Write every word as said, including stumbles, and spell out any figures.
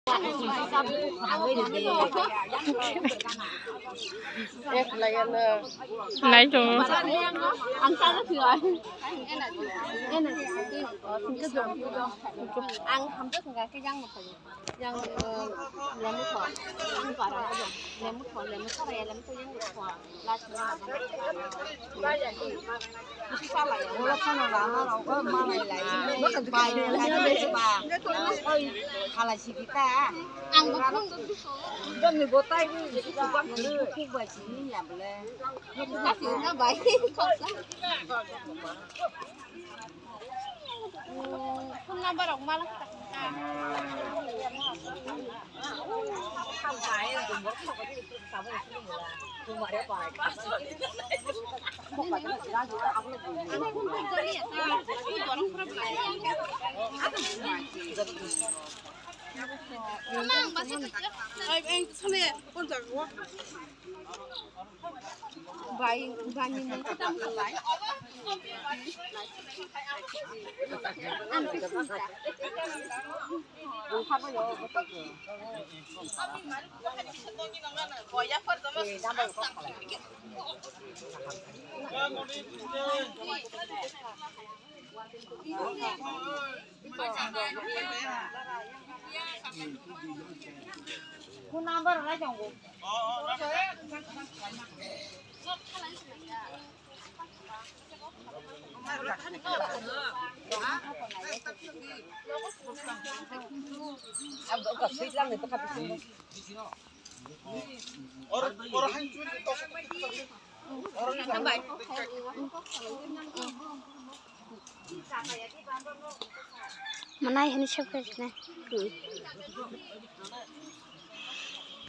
Nai tongo. Ang hamjak hwnka khe yang no phaio. Yang, eh, lembu thok. Ang bara lembu thok, lembu thok, lembu thok, yang no thok. Last ni. Hala sigi ta. Ang bukhung. Jonni botai ni bukhung bai sini ya bole. Kasi na bai. Phone number rok ma lang. Bai, bani mung kwtam khlai. Ang khe sung ta. Phone number lai tongo. Manai hini sep khe nai.